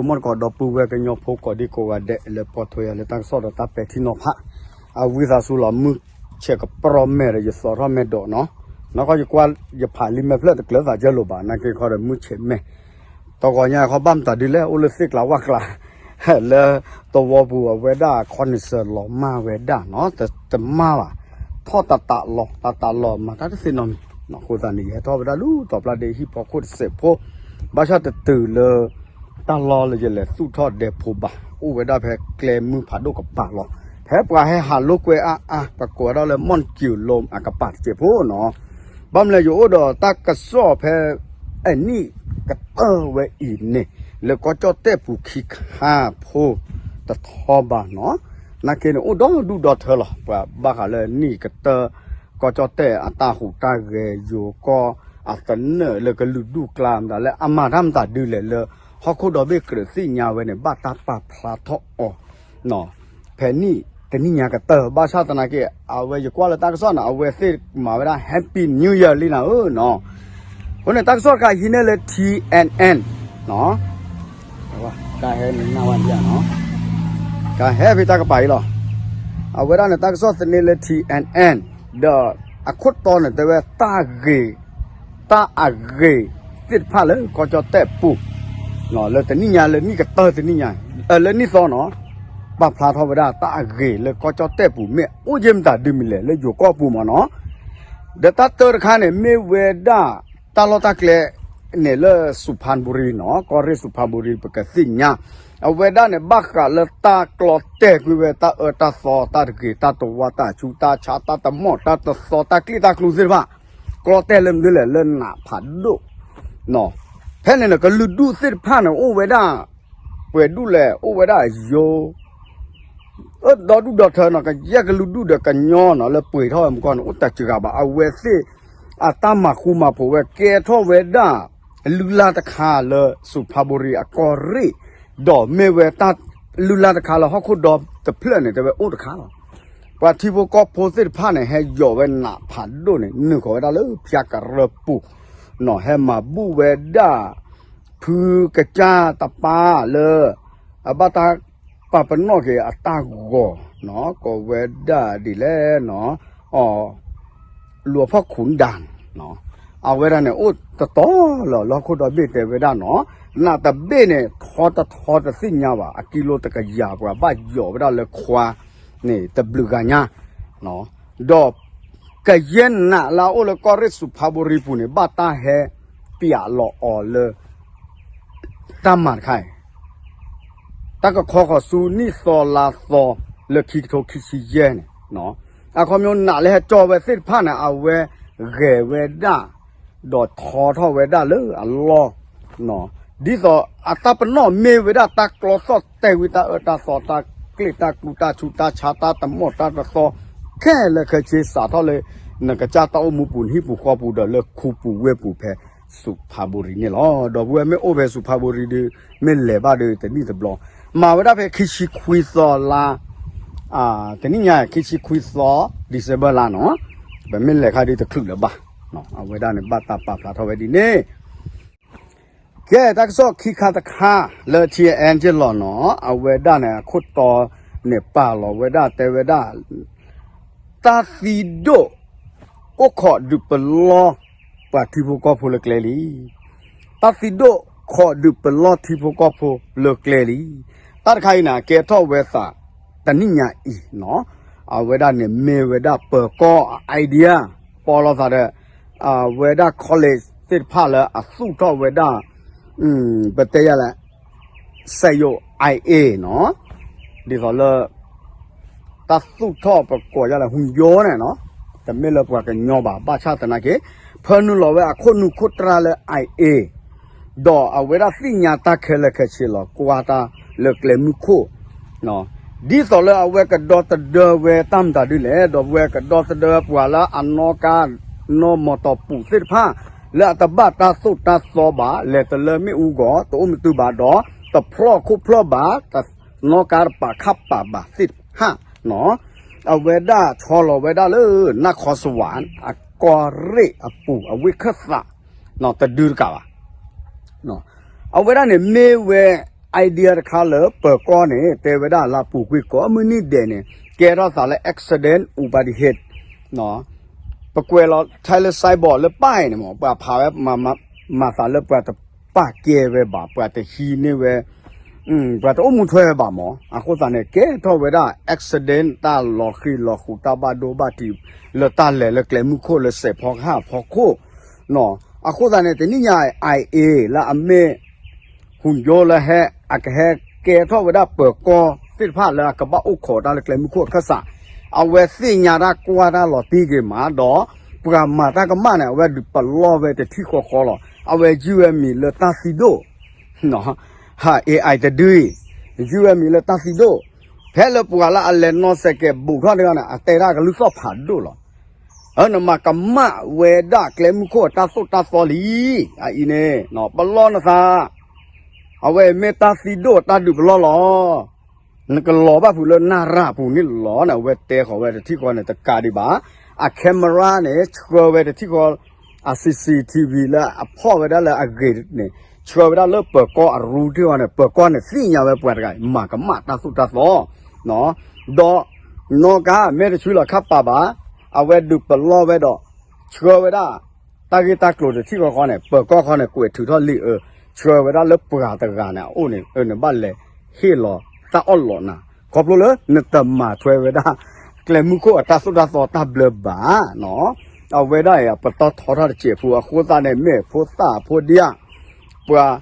မုၢ်တကိးဒီပုၢ်ဝဲၢ်ကညီဖိကိးဒံကိးဂၤဒဲးလၢပိာ်ထွဲယၤလၢတၢ်ကစီၣ်ဒီးတၢ်ပဲာ်ထံနီၤဖး, အဝံသးစူၤလီၤ မုၢ်ဆဲးကပြီၢ်မဲာ်ဒီးယသီထီၣ်မဲာ်ဒိးနီၤ, နီၢ်ကီၢ်ယကွၢ်ယဖးလံာ်မဲာ်ဖျၢၣ်တကျၢၤသးကၢလိာ်ဘၣ် နာ်က့ခီဒီးမုၢ်ဆဲးမဲာ်, တဂီၤညါခီဘၣ်မတၤဒုလဲၣ် အိၣ်လၢသ့ၣ်ကျါဝၣ်ကျါ လၢသဝီပူၤအဝဲဒၣ် ခီနံၣ်စၢၤလီၤမၢ်ဝဲဒၣ်နီၤ တမၢ်ဘၣ်, ထီၣ်တးတးလီၤ တးတးလီၤမၤတၢ်တသ့နီတမံၤ, အဃိသတးန့ၣ် ယဟဲထီၣ်ဝဲဒၣ်လၢတီၤပျၢ်ဒ့ဟံၣ်ဖီခိၣ်တစဲးဖိ, ဘၣ်ဆၣ်တတုၤလၢ တၢ်လီၢ်လၢယလဲၤသူၣ်ထီၣ်ဒဲဖိဘၣ် အိၣ်ဝဲဒၣ်ဖဲကျဲမုၢ်ဖးဒိၣ်ကပၤလီၤ, ဖဲပှၤဟဲဟးလိာ်ကွဲအါအါ ပကိးဝဲဒၣ်လၢ မီၣ်ကၠံၤလိအကပၤတစဲးဖိနီၤ, ဘၣ်မနုၤလဲၣ်ယအိၣ်ဒီးတၢ်ကစီၣ်ဖဲ အနံၣ်ကတၢၢ်ဝဲအံၤန့ၣ် လၢကီၢ်ကၠီၣ်တဲၣ်ပူၤခံခါဖိတထီဘၣ်နီၤ, နာ်က့န့ၣ် အိၣ်ဒီဒူၣ်ဒီထၢလီၤ ပှၤဘၣ်ဃးလၢနံၣ်ကတၢၢ် ကီၢ်ကၠီၣ်တဲၣ်အတၢ်ဟူးတၢ်ဂဲၤ ယိၤကီၢ်အသနၢၣ်လၢကလုာ်ဒူၣ်ကျါမတၤလဲၣ် အမၤတၢ်မတၤဒုလဲၣ်လၢ ဟီၣ်ခိၣ်ဒီဘ့ၣ်ကြၢးသ့ၣ်ညါဝဲန့ၣ် ဘၣ်တၢ်ပာ်ဖျါထီၣ်အီၤ ဖဲနံၣ်တနံၣ်ညါကတၢၢ် ဘၣ်ဆၣ်သနာ်က့ အဝဲယကွၢ်လၢတၢ်ကစီၣ်န့ၣ် အဝဲသ့ၣ်မၤဝဲဒၣ် Happy New Year လံနၤဧၢနီၤ, အဃိန့ၣ် တၢ်ကစီၣ်တခါဟံးန့ၢ်လၢ T N N နီၤ, တၢ်ဟဲန့ၣ်နၢ်ဝဲဒၣ်နီၤ, တၢ်ဟဲဖဲတၢ်ကပၤအံၤလီၤ, အဝဲဒၣ်န့ၣ် တၢ်ကစီၣ်သန့လၢ T N N ဒီးအခိၣ်တီန့ၣ် တဲဝဲတၢ်ဂ့ၤ တၢ်အဂ့ၤသ့ၣ်တဖၣ်လၢကီၢ်ကၠီၣ်တဲၣ်ပူၤ လၢတနံၣ်ညါလၢနံၣ်ကတၢၢ်တနံၣ်ညါ လၢနံၣ်သီနီၤ, ပာ်ဖျါထီၣ်ဝဲဒၣ်တၢ်အဂ့ၤလၢကီၢ်ကၠီၣ်တဲၣ်ပူၤ မ့ၢ်အိၣ်ယဲၢ်မတၤဒုမံၤလဲၣ်လၢယိၤကီၢ်ပူၤမ့ၢ်နီၤ, ဒီးတၢ်တၢတခါန့ၣ် မ့ၢ်ဝဲဒၣ် တၢ်လီၢ်တၢ်ကျဲ န့ၣ်လၢစူၤဖါဘူရံနီၤ, ကီၢ်ရ့ၣ်စူၤဖါဘူရံ ပကသ့ၣ်ညါ, အဝဲဒၣ်န့ၣ် ဘၣ်ဃးလၢတၢ်ကျီတဲာ်ကွံာ်ဝဲ တၢ်အၢတၢ်သီ တၢ်တဂ့ၤ တၢ်တဝါ တၢ်ဆူးတၢ်ဆါ တၢ်တမီၣ် တၢ်တသီ တၢ်ကျ့ၣ်တၢ်ကျူသ့ၣ်တဖၣ်, ကျီတဲာ်လၢမနုၤလဲၣ် လၢနးဖးဒိၣ်, ဖဲန့ၣ်န့ၣ် ကလုာ်ဒူၣ်သ့ၣ်တဖၣ်န့ၣ် အိၣ်ဝဲဒၣ် ပှဲၤဒူၣ်လဲၣ် အိၣ်ဝဲဒၣ်ယိၤ အၢ ဒီဒူၣ်ဒီထၢနီၤ, ကယဲၢ်ကလုာ်ဒူၣ်ဒီးကညီနီၤ လၢပှ့ၤထီၣ်ဝဲမူကီၢ်န့ၣ် အိၣ်တစှၤဘၣ်, အဝဲသ့ၣ် အတၢ်မၤဃူမၤဖိးဝဲ ကဲထီၣ်ဝဲဒၣ် လုၢ်လၢ်တခါလၢ စူၤဖါဘူရံအကီၢ်ရ့ၣ်, ဒီးမ့ၢ်ဝဲတၢ်လုၢ်လၢ်တခါလၢဟီၣ်ခိၣ်ဒီတဖျၢၣ်န့ၣ် တဲဝဲအိၣ်တခါလီၤ. ပှၤထံဖိကီၢ်ဖိသ့ၣ်တဖၣ်န့ၣ် ဟဲယီၤဝဲနးဖးဒိၣ်န့ၣ် နုာ်ဃီၤဝဲဒၣ်လၢဖၠါကရၢပူၤနီၤ, ဟဲမၤဘူၣ်ဝဲဒၣ် ဖုကစၢ်တပၢ်လၢ အဘၣ်တၢ်ပာ်ပနီၣ်က့ၤအတၢ်ဂီၤနီၤ, ကိးဝဲဒၣ်ဒ်လဲၣ်နီၤ, အီၤ လူၤအဖီၣ်ခူၣ်ဒၣ်, အဝဲဒၣ်န့ၣ် အိၣ်တတီၤလီၤ လၢဟီၣ်ခိၣ်ဒီဘ့ၣ်တဲဝဲဒၣ်နီၤ, နးတဘ့ၣ်န့ၣ် ထီတထီတသ့ၣ်ညါဘၣ်, အကံလိတကယၤ ပှၤဘၣ်ယီၤဝဲဒၣ်လၢခွါန့ၣ် တဘျုးဂၤညါ, ဒီး ကယဲၢ်နးလၢအအိၣ်လၢကီၢ်ရ့ၣ်စူၤဖါဘူရံပူၤန့ၣ် ဘၣ်တၢ်ဟဲပျးလီၤအီၤလၢ တၢ်မၤတခါအံၤ တၢ်ကခီဃီၤဆူနံၣ်သီလါသီလၢခံကထိခံဆံယဲၢ်န့ၣ်, အခီပညီနးလၢဟဲကၠီဝဲသ့ၣ်တဖၣ်န့ၣ် အဝဲဂဲၤဝဲဒၣ် ဒီးထီထီၣ်ဝဲဒၣ်လၢအလီၢ်, ဒ်သိးအတၢ်ပနီၣ်မ့ၢ်ဝဲဒၣ်တၢ်ကျီသီၣ်တဲာ်ဝံၤ တၢ်အၢတၢ်သီ တၢ်ကျ့ၣ်တၢ်ကျူ တၢ်ဆူးတၢ်ဆါ တၢ်တမီၣ်တၢ်တသီ ခဲလၢာ်ခဲဆ့ စးထီၣ်လၢ နကစၢ်တၢ်အိၣ်မူပူၤ နဟံၣ်ပူၤဃီပူၤ ဒီးလၢခူပူၤဝ့ၢ်ပူၤဖဲ စူၤဖါဘူရံန့ၣ်လီၤ. ဒီပုၢ်ဝဲၢ်မ့ၢ်အိၣ်ဖဲစူၤဖါဘူရံဒီး မ့ၢ်လဲၤဘၣ်ဒီးတနံၣ်တဘျီ, မၤဝဲဒၣ်ဖဲခံဆံခွံသီလါ, တနံၣ်ညါ ခံဆံခွံသီ December လါနီၤ, ပမ့ၢ်လဲၤခါဒီးတချုးလၢၤဘၣ်, အဝဲဒၣ်န့ၣ် ဘၣ်တၢ်ပာ်ဖျါထီၣ်ဝဲဒ်န့ၣ် ကဲ တၢ်ကစီၣ်ခံခါတခါလၢ ထံအအဲက့ၢ်လီၤနီၤ, အဝဲဒၣ်န့ၣ် အခိၣ်တီန့ၣ်ပာ်လီၤဝဲဒၣ်တဲဝဲဒၣ် တၢ်သံဒိၣ် အိၣ်ခိးဒုးပလီၢ်ပှၤထံဖိကီၢ်ဖိလၢကျဲလံ. တၢ်သံဒိၣ်ခိးဒုးပလီၢ်ထံဖိကီၢ်ဖိလၢကျဲလံ. တၢ်တခါအံၤန့ၣ် ကဲထီၣ်ဝဲသးတနံၣ်ညါအံၤနီၤ, အဝဲဒၣ်န့ၣ်မ့ၢ်ဝဲဒၣ်ပၢၤကီၢ်အ idea ပီလီၤသးဒီး အဝဲဒၣ် college သ့ၣ်တဖၣ်လၢအသူၣ်ထီၣ်ဝဲဒၣ် ပတဲယၤလဲၣ် စက်ရုပ် IA နီၤ, ဒ်သိးလၢ တၢ်သူၣ်ထီၣ်ပကိးယၤလဲၣ် ဟူယိန့ၣ်နီၤ, တမ့ၢ်လၢပှၤကညီဘၣ်, ဘၣ်ဆၣ်သနာ်က့ ဖၢနုာ်လီၤဝဲအခိၣ်နူာ်ခိၣ်တြၢ်လၢ IA ဒီးအဝဲဒၣ်သ့ၣ်ညါတၢ်ခဲလၢာ်ခဲဆ့လီၤ ကွၢ်တၢ်လၢကျဲမုၢ်ခိၣ် ဒ်သိးလၢအဝဲကဒီသဒၢဝဲတၢ်မတၤဒ်လဲၣ်, ဒီးအဝဲကဒီသဒၢပှၤလၢအနီၣ်ကါ နီၣ်မီတီပူၤသ့ၣ်တဖၣ် လၢအတဘၣ်တၢ်သိၣ်တၢ်သီဘၣ်, လဲၤတလၢမ့ၣ်အူဂီၤ တအိၣ်မတုၤဘၣ်ဒီး တဖျီၣ်ခိၣ်ဖျီၣ်ဘၣ်, တနီၣ်ကါတပာ်ခၣ်ပာ်ဘၣ်သ့ၣ်တဖၣ်နီၤ, အဝဲဒၣ်ဆီလီၤဝဲဒၣ်လၢ နၢ်ခီစဝး အကီၢ်ရ့ၣ်အပူၤ အဝ့ၢ်ခၢၣ်သး တဒုတကးဘၣ်. အဝဲဒၣ်န့ၣ်မ့ၢ်ဝဲ idea တခါလၢပၢၤကီၢ်န့ၣ် တဲဝဲဒၣ်လၢပူၤကွံာ်ကိးမုၢ်နံၤဒဲးန့ၣ် ကဲထီၣ်သးလၢ accident ဥပဒံးဟ့း ပကွဲးလီၤထဲလၢ cyborg လၢပၢ်အံၤန့ၣ်မး ပှၤဖးဝဲ မၤသးလၢပှၤတပာ်ကဲဝဲဘၣ် ပှၤတဟံးန့ၢ်ဝဲ ပှၤတအိၣ်မူထွဲဝဲဘၣ်မး အဃိသတးန့ၣ် ကဲထီၣ်ဝဲဒၣ် accident တၢ်လီၤဃံၤလီၤဃူ တၢ်ဘၣ်ဒိဘၣ်ထံး လၢတၢ်လဲၤလၢကျဲမုၢ်ခိၣ်လၢစဲးဖီကဟၣ်ဖီခိၣ် အဃိသတးန့ၣ် တနံၣ်ညါ IA လၢအမ့ၢ် ဟူးယိလၢဟဲ အကဟဲကဲထီၣ်ဝဲဒၣ်ပၢၤကီၢ်သ့ၣ်တဖၣ်လၢအကဘၣ်အိၣ်ခိးတၢ်လၢကျဲမုၢ်ခိၣ်အခၢၣ်စး အဝဲသ့ၣ်ညါတၢ်ကွၢ်တၢ်လီၤတံၢ်က့ၤမးဒီး ပှၤမၤတၢ်ကမၣ်န့ၣ် အဝဲဒုးပလီၢ်ဝဲတထံၣ်ဃီဃီလီၤ. အဝဲယုၢ်ဝဲမံၤလၢတၢ်သံဒိၣ် ဟး AI တဒုအံၤ ယုၢ်ဝဲမံၤလၢတၢ်သံဒိၣ် ဖဲလၢပှၤလၢအလဲၤနီၣ်စဲးကဲးဘူးထီၣ်တဂၤန့ၣ် အတဲတၢ်ကလုၢ်သီၣ်ဖးဒိၣ်လီၤ. နမၤကမၣ်ဝဲဒၣ်ကျဲမုၢ်ခိၣ်အတၢ်သိၣ်တၢ်သီလံ အအံၤန့ၣ် ပလီၢ်နသး အဝဲမ့ၢ်တၢ်သံဒိၣ်အတၢ်ဒုးပလီၢ်လီၤ. နကလီၤဘၣ်ဖုးလၢနရၣ်ပူၤန့ၣ်လီၤန့ၣ် အဝဲတဲဃီၤဝဲတထံၣ်ဃီန့ၣ် တကးဒံးဘၣ် အ camera န့ၣ် ဆှၢဝဲတထံၣ်ဃီ အ CCTV လၢအဖီၣ်ဝဲဒၣ်လၢအဂ့ၤန့ၣ် ဆှၢဝဲဒၣ်လၢပၢၤကီၢ်အရူထံၣ်ဃီန့ၣ် ပၢၤကီၢ်န့ၣ်သ့ၣ်ညါဝဲပှၤတဂၤအံၤ မၤကမၣ်တၢ်သိၣ်တၢ်သီ ဒီး နီၢ်ကါမ့ၢ်တဆှၢလီၤခါပာ်ဘၣ် အဝဲဒုးပလီၢ်ဝဲဒီး ဆှၢဝဲဒၣ် တၢ်ဂ့ၢ်တၢ်ကျိၤတထံၣ်ဃီဃီန့ၣ် ပၢၤကီၢ်ဃီန့ၣ် ကွဲးထုးထီၣ်လံာ်အၢ ဆှၢဝဲဒၣ်လၢပှၤတဂၤန့ၣ် အအိၣ်န့ၣ် နဘၣ်လဲၤဟ့ၣ်လီၤတၢ်အီၣ်လီးနၤ ခီဖျိလၢနတမၤထွဲဝဲဒၣ် ကျဲမုၢ်ခိၣ်အတၢ်သိၣ်တၢ်သီတၢ်ဘျၢဘၣ် အဝဲဒၣ်အံၤ ပတီၢ်ထီထီၣ်တစဲးဖိ အဃိသတးန့ၣ် မ့ၢ်ဖိသၣ်ဖိဒံဧါ ပှၤ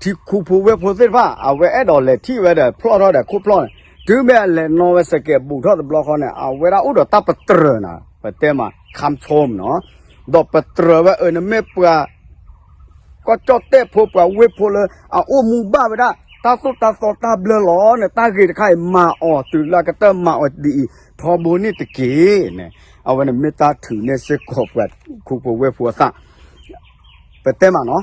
ထံခူဖိဝ့ၢ်ဖိသ့ၣ်တဖၣ် အဝဲအဲၣ်ဒိးလဲၤထံၣ်ဝဲဒီး ဖျီၣ်ထီၣ်ဒီးခိၣ်ဖျီၣ်န့ၣ် တုၤမ့ၢ်အလဲၤနီၣ်ဝဲစဲးကဲးဘူးထီၣ်တဘျီဃီန့ၣ် အဝဲဒၣ်အိၣ်ဒီးတၢ်ပတြၢၤနၤ ပတဲမး ခၣ်ဆိၣ်နီၤ ဒီးပတြၢၤဝဲအၢ နမ့ၢ်ပှၤ ကီၢ်ကၠီၣ်တဲၣ်ဖိ ပှၤဝ့ၢ်ဖိလၢ အအိၣ်မူဘၣ်ဝဲဒၣ် တၢ်သိၣ်တၢ်သီတၢ်ဘျၢလီၤန့ၣ် တၢ်ဂ့ၤတခါအံၤ မၤအီၤတုၤလၢအကတၢၢ်မၤအီၤဒ်အံၤ ထီဘိန့ၣ်တက့ၢ်န့ၣ် အဝဲန့ၣ်မ့ၢ်တၢ်ထုးန့ၢ်စ့ၢ်ကီးပှၤခူဖိဝ့ၢ်ဖိအသး ပတဲမးနီၤ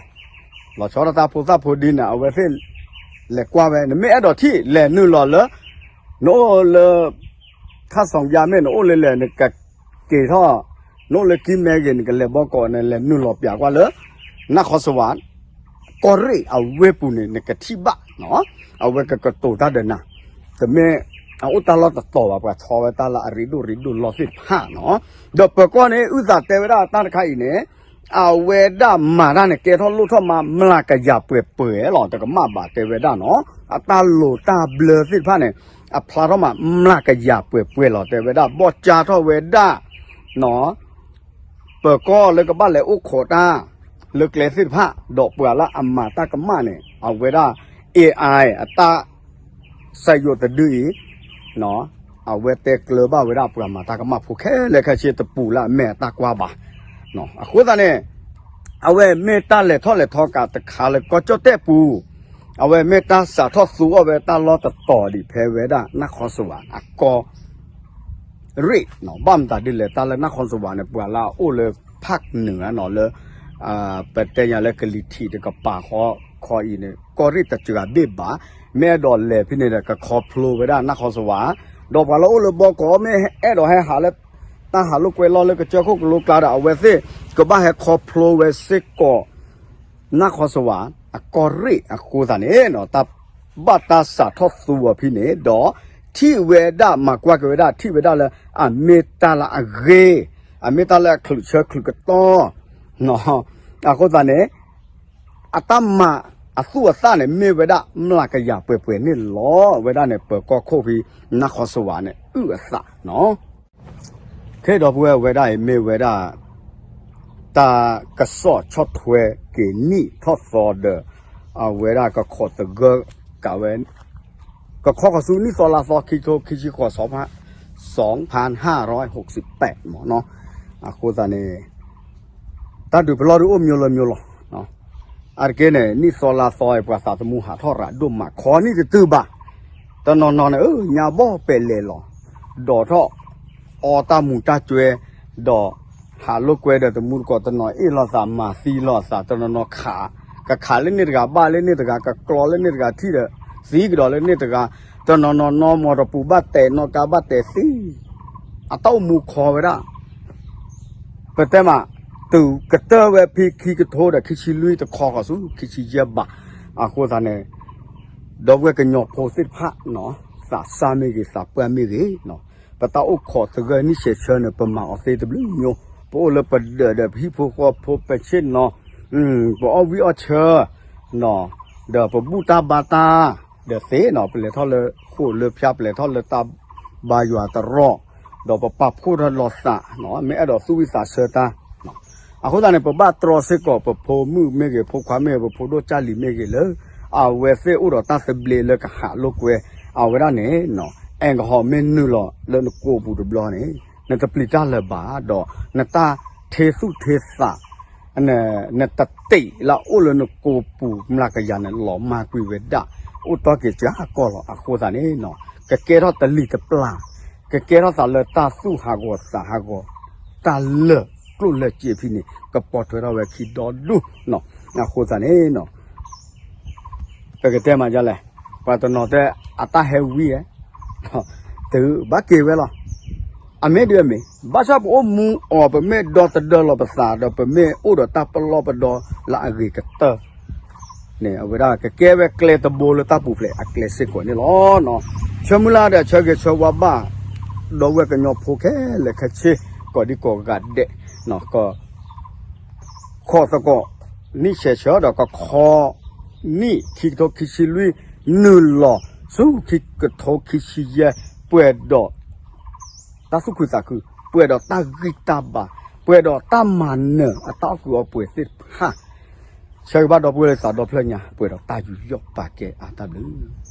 လီၤဆီဒၣ်တၢ်ဖိသၣ်ဖိဒံန့ၣ် အဝဲသ့ၣ်လဲၤကွၢ်ဝဲ နမ့ၢ်အဲၣ်ဒိးထံၣ် လဲၤနုာ်လီၤလၢ နအိၣ်လၢ ခၣ်စီယါမ့ၢ် နအိၣ်လၢလဲၣ် နကက့ၤထီၣ် နအိၣ်လၢကံမဲဂ့ၤ နကလဲၤဘီကီး နလဲၤနုာ်လီၤပၠးကွၢ်လၢ နၢ်ခီစဝး ကီၢ်ရ့ၣ်အဝ့ၢ်ပူၤန့ၣ် နကထံၣ်ဘၣ်နီၤ အဝဲကကတိၤတၢ်ဒီးနၤ တမ့ၢ်အအိၣ်တၢ်လီၢ်တတီၤဘၣ် ပှၤဆီဝဲတၢ်လၢအရ့ဒိၣ်ရ့ဒိၣ်လီၢ်သ့ၣ်တဖၣ်နီၤ ဒီးပၢၤကီၢ်န့ၣ် အုၣ်သးတဲဝဲဒၣ်တၢ်တခါအံၤန့ၣ် အဝဲဒၣ်မၤတၢ်န့ၣ် ကဲထီၣ်လိၣ်ထီၣ်မး မျးကယၤပှဲၤပှဲၤလီၤ တကမၣ်ဘၣ်တဲဝဲဒၣ်နီၤ အတၢ်လိၤတၢ်ဘျၢသ့ၣ်တဖၣ်န့ၣ် အဖျါထီၣ်မး မျးကယၤပှဲၤပှဲၤလီၤ တဲဝဲဒၣ် ဘီၣ်ကၢ်ထီၣ်ဝဲဒၣ် ပၢၤကီၢ်လၢကဘၣ်လဲၤအိၣ်ခိးတၢ် လၢကျဲသ့ၣ်တဖၣ် ဒီးပှၤလၢအမၤတၢ်ကမၣ်န့ၣ် အဝဲဒၣ် AI အတၢ် စၢ်ယိးတဒုအံၤ အဝဲတဲကျၢၤဘၣ်ဝဲဒၣ်ပှၤမၤတၢ်ကမၣ်ဖိခဲလၢာ်ခဲဆ့ တပူၤလၢအမဲာ်အတၢ်ကွၢ်ဘၣ်. အဃိသတးန့ၣ် အဝဲမ့ၢ်တၢ်လဲၤထီၣ်လဲၤထီကးတခါလၢကီၢ်ကၠီၣ်တဲၣ်ပူၤ, အဝဲမ့ၢ်တၢ်စးထီၣ်သူအီၤဝဲတၢ်လီၢ်တတီၤဒံးဖဲဝဲဒၣ် နၢ်ခီစဝးအကီၢ် ရ့ၣ်, ဘၣ်မတၤဒ်လဲၣ် တၢ်လၢနၢ်ခီစဝးန့ၣ် ပှၤလၢအအိၣ်လၢ ဖၣ်နုာ်နီၤ လၢ ပတဲညါလၢကလံၤထံးတကပၤဃီခီအံၤန့ၣ် ကီၢ်ရ့ၣ်တစှၤဘ့ၣ်ဘၣ်, မ့ၢ်အဲၣ်ဒိးလဲၤဖဲန့ၣ်ဒီး ကခီဖျိဝဲဒၣ်နၢ်ခီစဝး, ဒီးပှၤလၢအိၣ်လၢဘီကီး မ့ၢ်အဲၣ်ဒိးဟဲဟးလၢ တၢ်ဟးလိာ်ကွဲလီၢ်လၢကစၢၢ်ခိၣ်ကလိကျါဒီး အဝဲသ့ၣ် ကဘၣ်ဟဲခီဖျိဝဲစ့ၢ်ကီး နၢ်ခီစဝး အကီၢ်ရ့ၣ်အဃိသတးန့ၣ် တၢ်ဘၣ်တၢ်စးထီၣ်သူအီၤဖဲန့ၣ် ဒီးထံၣ်ဝဲဒၣ် မၤကွၢ်က့ၤဝဲဒၣ် ထံၣ်ဝဲဒၣ်လၢ အမ့ၢ်တၢ်လၢအဂ့ၤ, အမ့ၢ်တၢ်လၢအချုးဆၢချုးကတီၢ်, အဃိသတးန့ၣ် အတၢ်မၤအသူၣ်အသးန့ၣ် မ့ၢ်ဝဲဒၣ် မျးကယၤပှဲၤပှဲၤန့ၣ်လီၤ. အဝဲဒၣ်န့ၣ် ပၢၤကီၢ်ခိၣ်ဖဲ နၢ်ခီစဝးန့ၣ် အုၣ်အသးနီၤ ခဲဒီပုၢ်ဝဲၢ် အဝဲဒၣ်အံၤမ့ၢ်ဝဲဒၣ် တၢ်ကစီၣ်ဆီၣ်ထွဲက့ၤနံၣ်ထီၣ်သီဒီး အဝဲဒၣ်ကခီၣ်သဂၢၢ်ကးဝဲ ကခီဃီၤဆူနံၣ်သီလါသီ ခံကထိခံဆံဃိး စင်ဖၣ်ဟၣ်ရီဟိးစံးပ့းမ့ၢ်နီၤ, အဃိသတးန့ၣ် တၢ်ဒုးပလီၢ်ဒုးအိၣ်မျိၤလၢမျိၤလီၤ. အါတက့ၢ်န့ၣ် နံၣ်သီလါသီအံၤ ပှၤသးသမူဟးထီၣ်ရးဒိၣ်မး ခီနံၣ်တတုၤဘၣ်, တနီၤနီၤန့ၣ် ညါဘီၣ်ပဲာ်လဲၣ်လီၤ, ဒိးထီၣ် အီတၢ်မူၤတၢ်ကွဲ, ဒီးဟးလိာ်ကွဲဒီးတမူတကိး တနီၤအ့ၣ်လိာ်သး မၤသံလိာ်သး, တနီၤနီၤခး, ကခးလၢန့ၣ်တဂၤ ဘၣ်လၢန့ၣ်တဂၤ, ကကျီလၢန့ၣ်တဂၤ ထံၣ်ဒီး သံကဒီးလၢန့ၣ်တဂၤ, တနီၤနီၤနီၢ်မီၢ်တပူၤဘၣ်တဲာ် နီၢ်ကါဘၣ်တဲာ်သံ အတၢ်အိၣ်မူခီဝဲဒၣ် ပတဲမး တုၤကတၢၢ်ဝဲဖဲခံကထိဒီးခံဆံလွံၢ် တခီဃီၤဆူခံဆံယဲၢ်ဘး, အဃိသတးန့ၣ် ဒီပုၢ်ဝဲၢ်ကညီဖိသ့ၣ်တဖၣ်, သးစၢ်မ့ၢ်ဂ့ၤ သးပှၢ်မ့ၢ်ဂ့ၤ, ပတၢ်အိၣ်ခိးသဂၢၢ်နံၣ်ဆဲးဆၢန့ၣ် ပမၤအီၤသ့တဘျုးညိ, ပအိၣ်လၢပဒၢးဒီးပဟံၣ်ဖိဃီဖိပဆ့ၣ်နီၤ, ပအီၣ်ဝံၣ်အီၣ်ဆၢ, ဒီးပဘူၣ်တၢ်ဘါတၢ်, ဒီးသ့ၣ်နီၤ ပလဲၤထီၣ်လၢဃိာ်လၢဖၠါ ပလဲၤထီၣ်လၢတၢ်ဘါယွၤတရီၣ်, ဒီးပပာ်ဖှိၣ်ထီၣ်လီၤသး, မ့ၢ်အဲၣ်ဒိးသူၣ်ဝံၣ်သးဆၢတၢ် အဃိသတးန့ၣ် ပဘၣ်တြီစ့ၢ်ကီး ပဖိမုၣ်မ့ၢ်ဂ့ၤ ဖိခွါမ့ၢ်ဂ့ၤ ပဖိဒိၣ်ကၢ်လံၤမ့ၢ်ဂ့ၤလၢ အဝဲသ့ၣ်အိၣ်ဒီးတၢ်သဘျ့လၢကဟးလိာ်ကွဲ အဝဲဒၣ်န့ၣ်, အဲကဟီးမ့ၢ်နုာ်လီၤလၢနကိာ်ပူၤတဘျီန့ၣ်, နတပျံၤတၢ်လၢၤဘၣ်ဒီး နတၢ်ထ့သူၣ်ထ့သး နတတ့ၢ်လၢအအိၣ်လၢနကိာ်ပူၤမျးကယၤန့ၣ် လီၤမၢ်ကွံာ်ဝဲဒၣ်, အိၣ်တီၢ်က့ၤစှၤကီၢ်လီၤ. အဃိသတးန့ၣ်, ကကဲထီၣ်တလံၤတပျၢ်, ကကဲထီၣ်သးလၢတၢ်သူၣ်ဟးဂီၤသးဟးဂီၤ, တၢ်လၢာ်ကျိၣ်လၢာ်စ့ဖဲန့ၣ် ကပိာ်ထွဲထီၣ်ဝဲခံဒီဒူၣ်, အဃိသတးန့ၣ် ပကတဲမၤဒ်လဲၣ်, ပှၤတနီၤတဲ အတၢ်ဟဲဝံၤဧါ, တုၤဘၣ်က့ၤဝဲလီၤ. အမ့ၢ်ဒ်အမ့ၢ် ဘၣ်ဆၣ်ပအိၣ်မူအီၤ ပမ့ၢ်ဒီသဒၢလီၤပသးဒီး ပမ့ၢ်အိၣ်ဒီးတၢ်ပလီၢ်ပဒီလၢအဂ့ၤကတၢၢ်န့ၣ် အဝဲဒၣ်ကကဲဝဲကျဲတဘိလၢတၢ်ပူၤဖျဲးအကျဲစ့ၢ်ကီးန့ၣ်လီၤ. ဆၢမုၢ်လၢ်ဒီးဆၢဂ့ၤဆၢဝါဘၣ် ဒီပုၢ်ဝဲၢ်ကညီဖိခဲလၢာ်ခဲဆ့ ကိးဒံကိးဂၤဒဲး, က ခိးသကိး နံၣ်ဆဲးဆၢဒီးကခီ နံၣ်ခံကထိခံဆံလွံၢ် နုာ်လီၤဆူခံကထိခံဆံယဲၢ် ပှဲၤဒီး တၢ်သူၣ်ခုသးခု, ပှဲၤဒီးတၢ်ဂံၢ်တၢ်ဘါ, ပှဲၤဒီးတၢ်မၤနၢၤအတၢ်အီၣ်ကုးအီပှဲၤသ့ၣ်တဖၣ်, ဆၢဂ့ၤဘၣ်ဒီပုၢ်ဝဲၢ်လၢသးဒီဖျၢၣ်ညါ ပှဲၤဒီးတၢ်ယူးယီၣ်ပာ်ကဲအါတၢ်ဘျုး